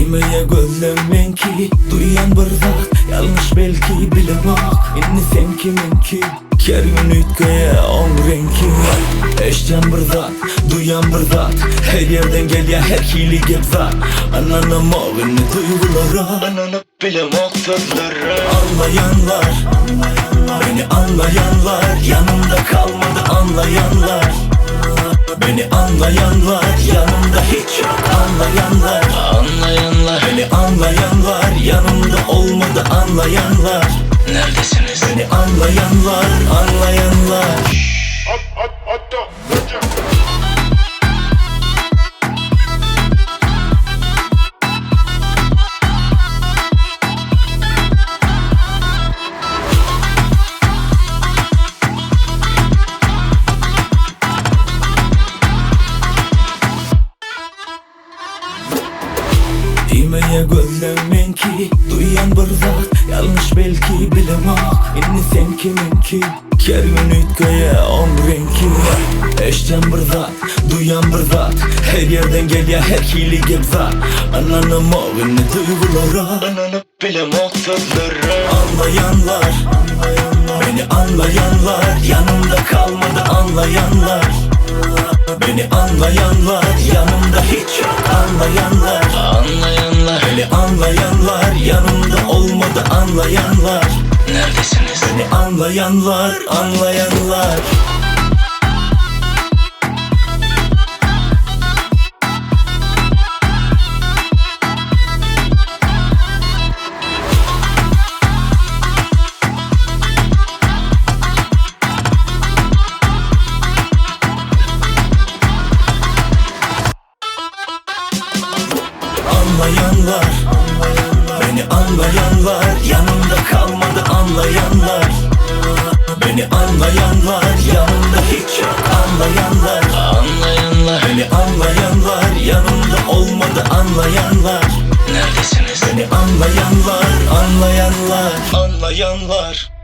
Diýmeýä gözlem meňki Duýýan bir zat Ýalňyş belki bilemok Indi seňki meňki Her gün üýtgeýä oň reňki Eşdýän bir zat Duýýan bir zat Her ýerden gelýä her hili gep zat Ynanamok indi duýgulara Ynanyp bilemok sözlere Anlaýanlar Beni anlaýanlar Ýanymda kalmady anlaýanlar Beni anlaýanlar Ýanymda hiç ýok anlaýanlar Anlaýanlar Beni anlaýanlar Ýanymda olmady anlaýanlar Neredesiniz? Beni anlaýanlar Anlaýanlar Diýmeýä gözlem meňki Duýýan bir zat Ýalňyş belki bilemok Indi seňki meňki Her gün üýtgeýä oň reňki Eşdýän bir zat Duýýan bir zat Her ýerden gelýä her hili gep zat Ynanamok indi duýgulara Ynanyp bilemok sözlere Anlaýanlar Beni anlaýanlar Ýanymda kalmady anlaýanlar Beni anlaýanlar Ýanymda hiç ýok anlaýanlar Anlaýanlar Beni anlaýanlar Ýanymda olmady anlaýanlar Neredesiniz? Beni anlaýanlar Anlaýanlar Anlaýanlar Beni anlaýanlar Ýanymda kalmady anlaýanlar Beni anlaýanlar Ýanymda hiç ýok anlaýanlar Anlaýanlar Beni anlaýanlar Ýanymda olmady anlaýanlar Neredesiniz? Beni anlaýanlar Anlaýanlar Anlaýanlar.